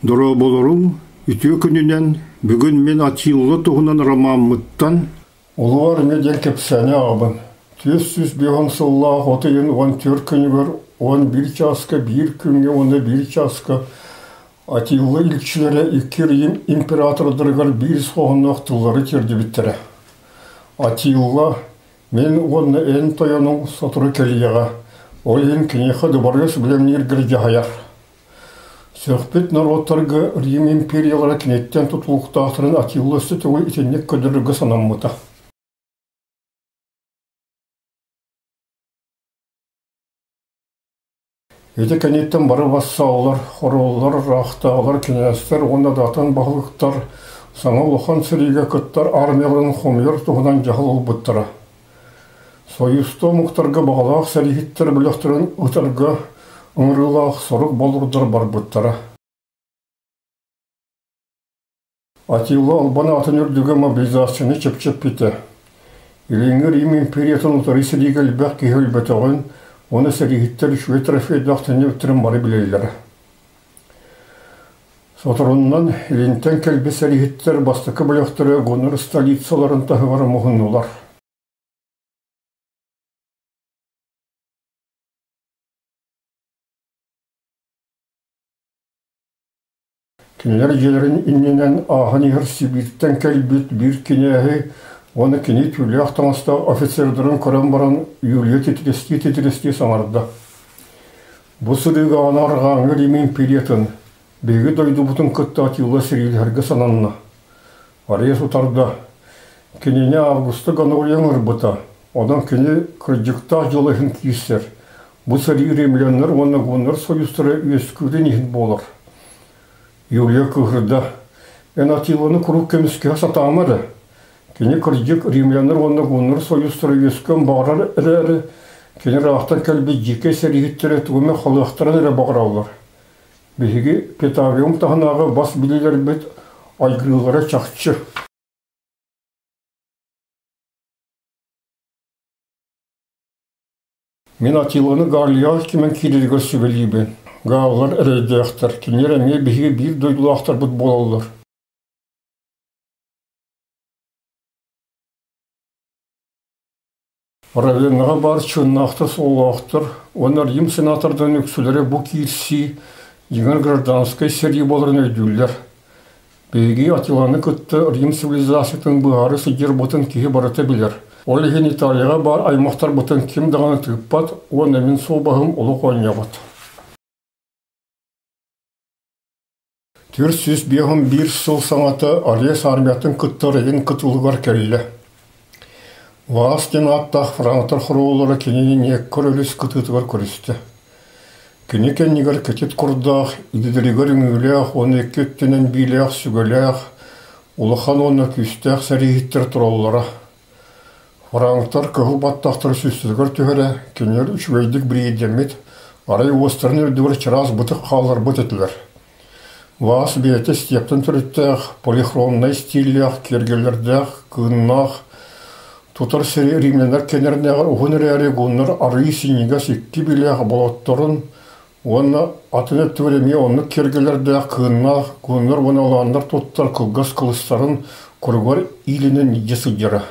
Дорооболоруҥ, үтүө күнүнэн! Бүгүн мин Атилла туһунан ромаммыттан Улуу армия диэн кэпсээни ааҕабын. 450 сыллаах от ыйын 14 күнүгэр 11 чааска биир күҥҥэ уонна биир чааска Атилла илчилэрэ икки Рим императордарыгар биир хоһоонноох тыллары тиэрдибиттэрэ. Атилла мин уонна эн тойонуҥ сотору кэлиэҕэ, ол иһин киниэхэ дыбарыас бэлэмнииргэр дьаһайар. Сөхпүт норуоттарга Рим империялара киниттэн тутулуктаахтарын Атилла өссө төгүл итинник көрдөрөргө санаммыта. Ити кэнниттэн бары вассаллар, хоруоллар, ыраахтааҕылар, кинээстэр уонна да атын баһылыктар саҥа улахан сэриигэ кыттар армияларын хомуйар туһунан дьаһал ылбыттара. Союзтуу омуктарга баҕалаах сэрииһиттэр бөлөхтөрүн ытарга ыҥырыылаах сорук болурдар барбыттара. Атилла албан аатын үрдүгэ мобилизацияны чэпчэппитэ. Илиҥҥи Рим империятын утары сэриигэ элбэх киһи өлбөтөҕүн уонна сэрииһиттэр үчүгэй трофейдаах төннүбүттэрин бары билэллэрэ. Соторунан илинтэн кэлбит сэрииһиттэр бастакы бөлөхтөрө гуннар столицаларын таһыгар муһуннулар. Кинилэр дьиэлэрин иннинэн ааһан иһэр Сибииртэн кэлбит биир кинээһи уонна кини түүлээх таҥастаах офицердарын көрөн баран Юлия титирэстии-титирэстии саҥарда. Бу сырыыга аны арҕааҥҥы Рим империятын, биһиги дойдубутун кытта Атилла сэриилэһэргэ сананна. Арыйа сутарда. Кинини Августа Гонория ыҥырбыта, онон кини кырдьыктаах дьыала иһин киирсэр. Бу сэрии римляннар уонна гуннар союзтара үөскүүрүн иһин буолар. Юлия кыыһырда. Эн Атиланы куруук көмүскэһэ сатаама эрэ. Кини кырдьык римляннар уонна гуннар союзтара үөскүөн баҕарар эрээри, кини ыраахтан кэлбит дьиикэй сэрииһиттэрэ тугу эмэ халыахтарын эрэ баҕараллар. Биһиги Петавиум таһынааҕы бас билиилэрбит айгырыылара чахчы. Мин Атиланы Галлияҕа кимэн киирэригэр сүбэлиибин. Гааллар эрэйдээхтэр, кинилэр эмиэ биһиги биир дойдулаахтарбыт буолаллар. Равеннаҕа баар чыыннаахтар-суоллаахтар уонна Рим сенатордарын үксүлэрэ бу киирсии дьиҥэр гражданскай сэрии буоларын өйдүүллэр. Биһиги Атиланы кытта Рим цивилизациятын быһаары сылдьарбытын киһи барыта билэр. Ол иһин Италияҕа баар аймахтарбытын ким даҕаны тыыппат уонна мин суобаһым олох оонньообот. 451 сыл саҥата Арес армиятын кытта Рейн кытылыгар кэллэ. Ваас диэн ааттаах франктар хоруоллара кинини Неккор өрүс кытыытыгар көрүстэ. Кини кэннигэр кэтит курдаах, идэлэригэр үҥүүлээх уонна икки өттүнэн биилээх, сүгэлээх, улахан уонна күүстээх сэрииһиттэр тураллара. Франктар кыһыл баттахтара сүүстэригэр түһэрэ, кинилэр үчүгэйдик бириэйдэммит, арай уостарын үрдүгэр чараас бытык хаалларбыт этилэр. Ваас бэйэтэ стептэн төрүттээх, полихромнай стиллээх, киэргэллэрдээх, кыыннаах, тутар сири римляннар кэнэрнээҕэр уһун эрээри гуннар арыы синньигэс икки билээх болотторун уонна атын өттүгэр эмиэ оннук киэргэлэрдээх кыыннаах гуннар уонна алааннар туттар кылгас кылыстарын куругар иилинэн илдьэ сылдьара.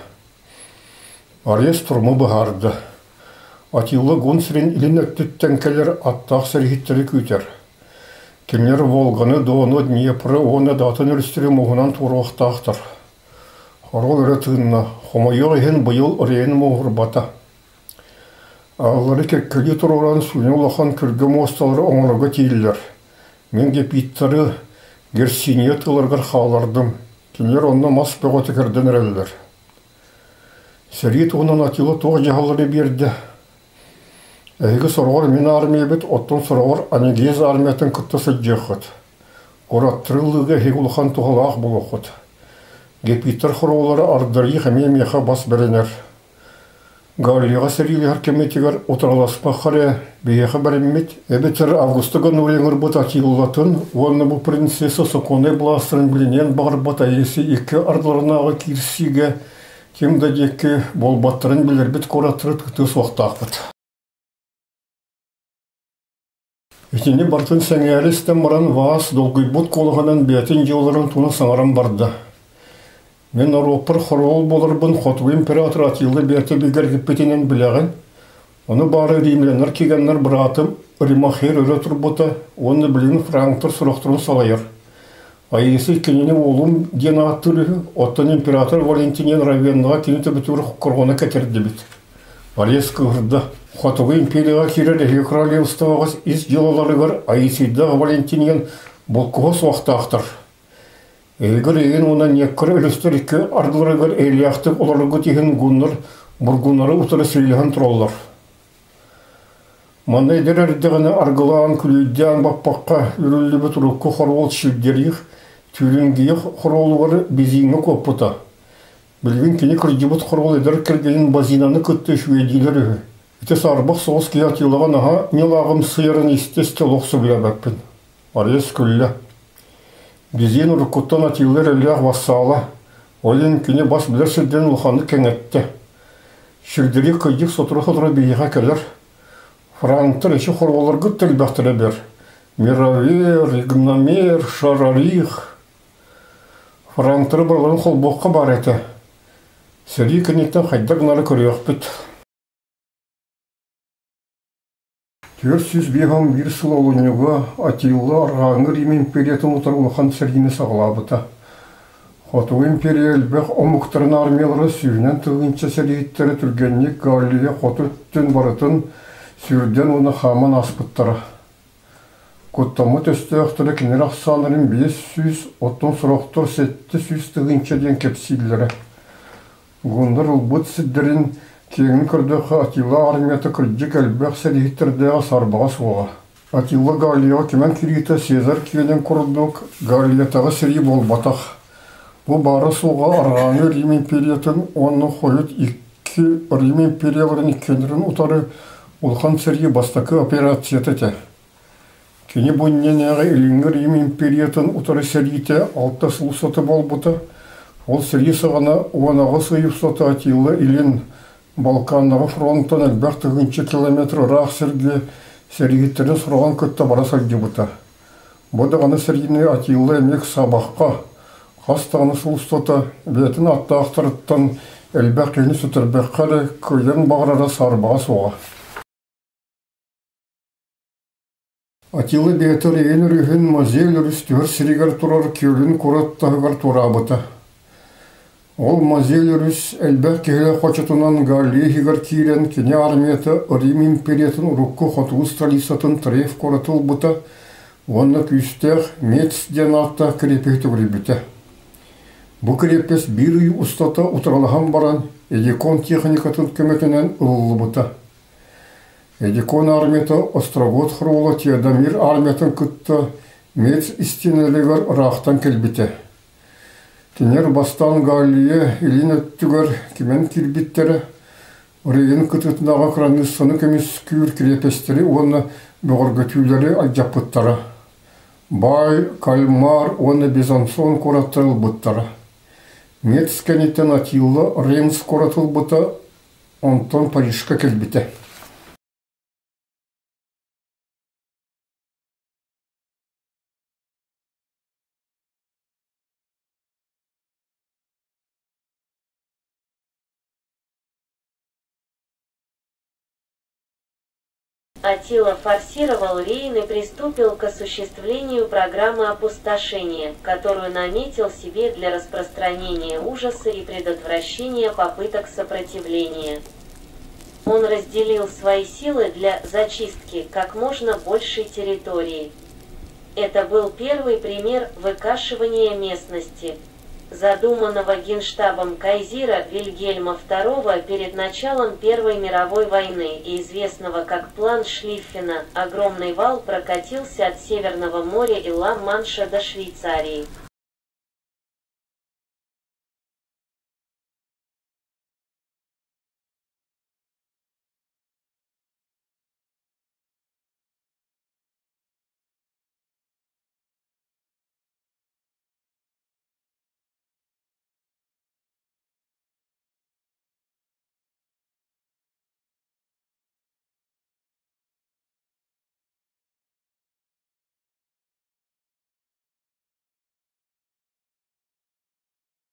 Арес туруму быһаарда. Атилла гун сирин илин өттүттэн кэлэр аттаах сэрииһиттэри күүтэр. Кинилэр Волганы, Дону, Днепры уонна да атын өрүстэри муоһунан туоруохтаахтар. Хоруол өрө тыынна, хомойуох иһин быйыл Рейн мууһурбата. Ааллары кэккэлии туруоран сүүнэ улахан күргэ муосталары оҥорорго тиийдилэр. Мин гепиттары Герсиния тылларыгар хааллардым. Кинилэр онно мас бөҕөтө кэрдэн эрэллэр. Сэрии туһунан Атила туох дьаһаллары биэрдэ? Эһиги сороҕор мин армиябыт, оттон сороҕор Анегез армиятын кытта сылдьыаххыт. Куораттары ылыыга эһиги улахан туһалаах буолуоххут. Гепиттэр хоруоллара ардарыых эмиэ миэхэ бас бэринэр. Галлияҕа сэриилэһэр кэмитигэр утарыласпакка эрэ биһиэхэ бэриммит, эбэтэр Августа Гонория ыҥырбыт Атиллатын уонна бу принцесса сокуоннай былаастарын билиниэн баҕарбат Аиси икки ардыларынааҕы киирсиигэ ким да диэки буолбаттарын билэрбит куораттары тыытыа суохтаахпыт. Итини барытын сэҥээрэ истэн баран Ваас долгуйбут куолаһынан бэйэтин дьыалаларын тула саҥаран барда. Мин норуоппар хоруол буоларбын хотугу император Атилла бэйэтэ бигэргиппитинэн билэҕин. Ону баара римляннар кигэннэр быраатым Римахер өрө турбута уонна билигин франктар сурахтарын салайар. Аисы кинини уолум диэн ааттыыр үһү, оттон император Валентиниан Равеннаҕа кини төбөтүгэр корона кэтэрдибит. Арес кыыһырда. Хотугу империяҕа киирэр эһиги королевствоҕа ис дьыалаларыгар Аисийдаах Валентиниан булкуһа суохтаахтар. Эһиги Рейн уонна Неккар өрүстэр икки ардыларыгар эйэлээхтик олороргут иһин гуннар бургуннары утары силлиһэн тураллар. Манна эдэр эрдэҕинэ аргылаан, күлүйдээн баппакка үрүллүбүт урукку хоруол Шильдерих Тюрингия хоруолугар Безиҥҥэ куоппута. Билигин кини кырдьыбыт хоруол эдэр кэргэнин Базинаны кытта үчүгэйдиилэр үһү. Ити саарбах соҕус киһи Атилаҕа наһаа ньылааҕымсыйарын истэ-истэ олох сөбүлээбэппин. Арыйас күллэ. Безин уруккуттан Атилла эрэллээх вассаала, ол иһин кини бас билэр сирдэрин улаханнык кэҥэттэ. Сирдэри кыйдык сотору-сотору биһиэхэ кэлэр. Франктар эчи хоруоларгыт да элбэхтэрэ бэр. Мировер, Игномер, Шарарих. Франктары барыларын холбуохха баар этэ. Сэрии кэнниттэн хайдах гынары көрүөхпүт. 451 сыл олунньуга Атилла Арҕааҥҥы Рим империятын утары улахан сэриини саҕалаабыта. Хотугу империя элбэх омуктарын армиялара сүүһүнэн тыһыынча сэрииһиттэрэ түргэнник Галлия хоту өттүн барытын сүүрдэн уонна хааман ааспыттара. Куттаммыт өстөөхтөрө кинилэр ахсааннарын 500, оттон сорохтор 700 тыһыынча диэн кэпсииллэрэ. Гуннар ылбыт сирдэрин киэҥин көрдөххө, Атилла армията кырдьык элбэх сэрииһиттэрдээҕэ саарбаҕа суоҕа. Атилла Галлияҕа кимэн киириитэ Цезарь киэнин курдук Галлиятааҕы сэрии буолбатах. Бу баара-суоҕа Арҕааҥҥы Рим империятын уонна хойут икки Рим империяларын иккиэннэрин утары улахан сэрии бастакы операцията этэ. Кини бу иннинээҕи Илиҥҥи Рим империятын утары сэриитэ алта сыл устата буолбута. Ол сэрии саҕана 18 ый устата Атилла Илин Балканнааҕы фронтан элбэх тыһыынча километр ыраах сиргэ сэрииһиттэрин сураҕын кытта бара сылдьыбыта. Бу даҕаны сэриини Атилла эмиэ ыксаабакка, хас даҕаны сыл устата бэйэтин аттаахтарыттан элбэх киһини сүтэрбэххэ эрэ кыайан баҕарара саарбаҕа суоҕа. Атилла бэйэтэ Рейн өрүһүн Мозель өрүс түһэр сиригэр турар күөлүн куорат таһыгар туораабыта. Ол Мозель өрүс элбэх киһилээх хочотунан Галлия иһигэр киирэн кини армията Рим империятын урукку хотугу столицатын Треф куораты ылбыта уонна күүстээх Мец диэн ааттаах крепоһы төгүрүйбүтэ. Бу крепость биир ый устата утарылаһан баран Эдикон техникатын көмөтүнэн ылыллыбыта. Эдикон армията Острогот хоруола Теодомир армиятын кытта Мец истиэнэлэригэр ыраахтан кэлбитэ. Кинилэр бастаан Галлия илин өттүгэр кимэн киирбиттэрэ, Рейн кытыытынааҕы кыраныыссаны көмүскүүр кириэпэстэри уонна бөҕөргөтүүлэри алдьаппыттара. Баай, Кальмар уонна Безансон куораттары ылбыттара. Мец кэнниттэн Атилла Рейнс куораты ылбыта Онтон Парижка кэлбитэ. Атилла форсировал Рейн и приступил к осуществлению программы опустошения, которую наметил себе для распространения ужаса и предотвращения попыток сопротивления. Он разделил свои силы для зачистки как можно большей территории. Это был первый пример выкашивания местности, задуманного генштабом кайзера Вильгельма II перед началом Первой мировой войны и известного как план Шлиффена, огромный вал прокатился от Северного моря и Ла-Манша до Швейцарии.